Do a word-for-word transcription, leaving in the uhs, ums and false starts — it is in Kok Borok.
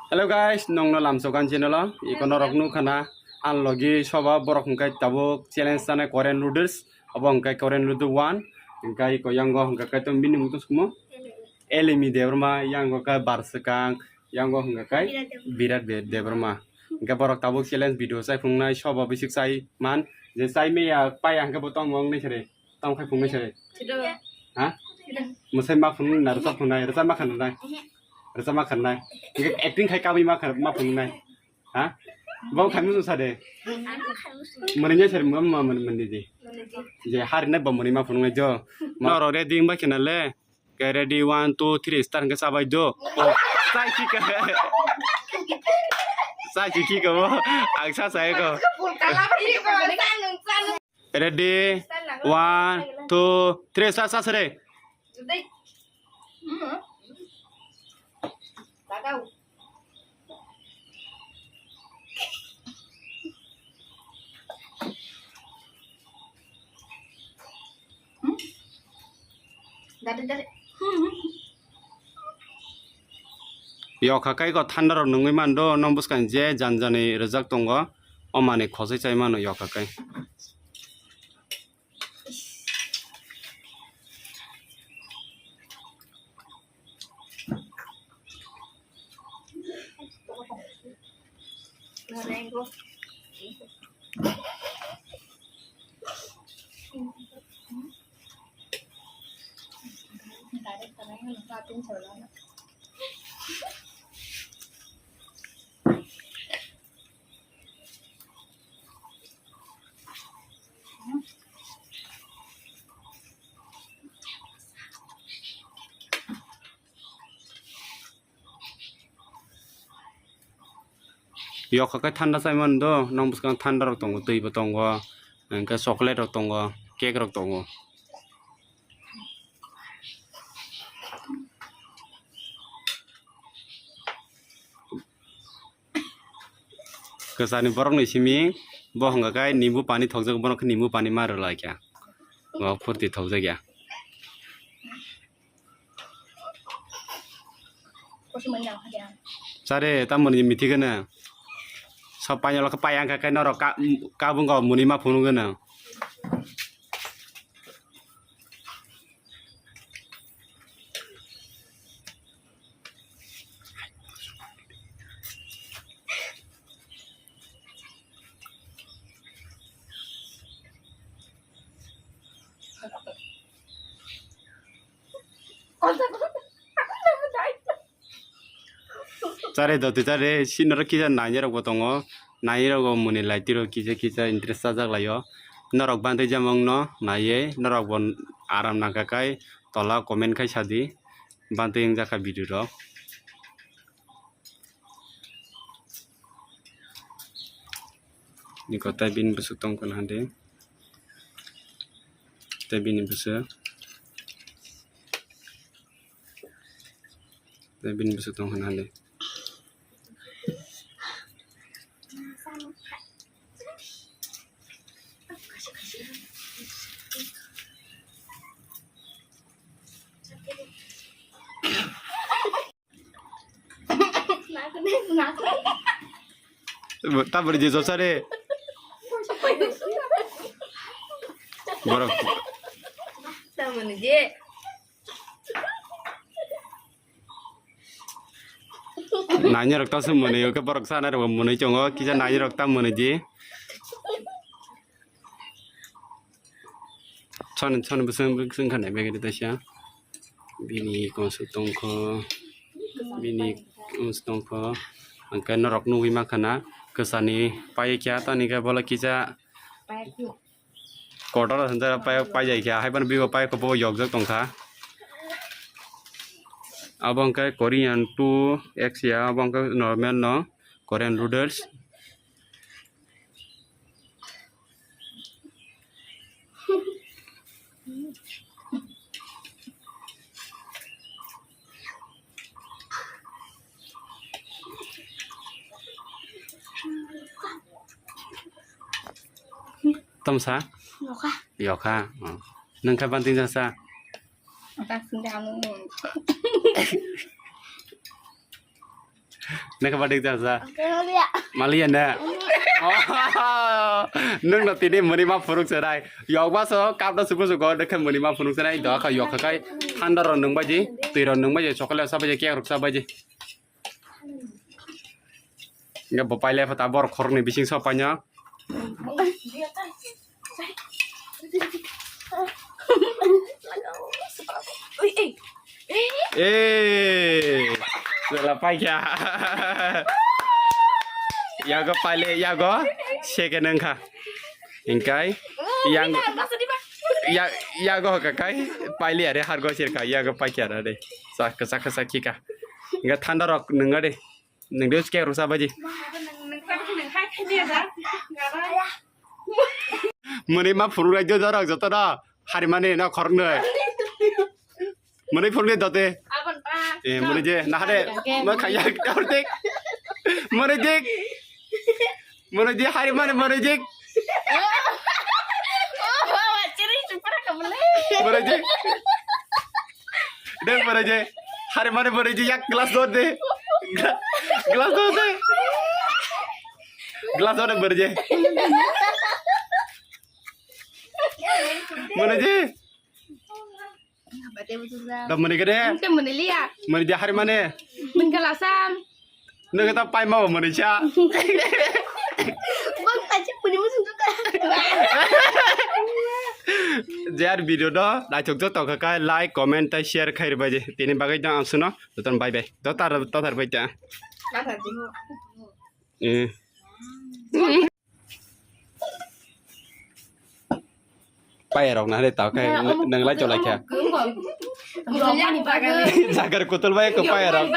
Hello guys, nongno lamsokan channel o iko norok nukha na, ang logi soba borok hwnkhe tabuk challenge sanai Korean noodles, abo hwnkhe Korean noodle one, hwnkhe iko yango hwnkhe kaitor bini mung tong sumo Elimi Debbarma, yango khe Barswkang, yango hwnkhe kai Birat Debbarma. Hwnkhe borok tabuk challenge video chai phunuknai, soba bisik chai man, je chai maya paya hwnkhe bo tongmo wngnai sere. Tamo khai phungnai se. Sida. Ha? Sida. Mwsai ma phungnai na rwchap phungnai, rwchap ma khanai. Ehe. Rwchap ma khanai. Hingke acting khai kabui ma khan-, ma phungnai. Ha? Bo khai musu sa de. Ano khai musu. Mani nya sari ma, ma, mani, mani di. Mani di. Je hari na bo mani ma phungnai jo. Ma ro re ding ba kena le. Ke ready, one, two, three, start hingke sabai jo. Sai si ka. Sai si ki ka bo. Ang sa sai ko. Full color ko. Ready? One, two, three, sa, sa, sere. Dare, dare. Yokha kai ko thanda rok nungwi mando, nong bwskang je jan jani rwjak tongo, o manwi khosai chai mano yokha kai. Yokha khe thanda chai mano do, nong bwskango thanda rok tongo, twi bo tongo, hwnkhe chocolate rok tongo, cake rok tongo. Kwchani borokni simi bo hwnka khe nimbu pani thokjak, bono khe nimbu pani ma rwlai kha. Bo phurti thokjak ya. Chare tamoni mithi gana. Sab painalo khe paiya wngkha khe norok ka-, kabungo muni ma phunuk gana. Chare doti chare, si norok kisa nainai rok bo tongo, nainai rok bo muni lai tiro kisa kisa interest chajak lai o. Norok bantwi jamung no naiwi norok bo aram nangkha kai tola comment khai sadi, bantwi wngjakha video rok. Niko tai bini bwswk tong khna hande. Tai bini bwswk. Tai bini bwswk tong khna hande. Tabri je josa re. Borok. Tamoni je. Nainai rok ta se mwnwi, oke borok sana rok mwnwi chongo, kisa nainai rok ta mwnwi di. Chon, chon bwswng, bwswng kha nai bagwi taisa. Bini konsuk tongkho, bini konsuk tongkho. Hwnkhe norok nugwi mankha na kwchani pai kha, tani khe bola kisa kotor hwnjak pai, pai jai kha, hai phano bibo pai kho bo yokjak tongkha. Abo hwnkhe Korean two X ya, abo hwnkhe normal no Korean noodles. Tamo sa? Yokha. Yokha. Oh. Nwng kha banting jang sa? Ang tak sing damo. Nokha badik ja ja. Maliya ne. Nung no tini muni ma phuruk serai. Yok ba so kap no suku suku dekhe muni ma phuruk serai. Do kha yok kha kai. Thanda ro nung baji, twi ro nung baji, chocolate sa baji, cake rok sa baji. Enggak bo paile phata bor khorni bising so painyo. Eh, sela paikha. Yago paile, yago second wngkha. Engkai yang ya, yago kakai paile are hargo sirkha, yago paikha are. Sa kasa kasa kika. Enggak thanda rok nunga de. Nung de cake rok sa baji. Muni ma phuru lai do dorok joto da. Hari mani na khorok noi. Muni phuru do te. Eh, muni je na hade. Ma khaya dor te. Muni je. Muni je hari mani muni je. Muni je. Dek baraje. Hari mane baraje yak glass dor de. Gla-, glass dor de. Glass dor de baraje. Baraje. Da mane gede. Mane je hari mane. Nang ta pai ma mani cha. Bang ta chi puni musung tu ka. Jar video do naithok joto kha kai like, comment, tai share khai rwbaidi. Tini bagwi do ang suno. Joton bye bye. Do tar, do tar bai ta. Eh. Payarok na hare tao khe nang lai cholai khe. Jagar kutul bai ko payarok.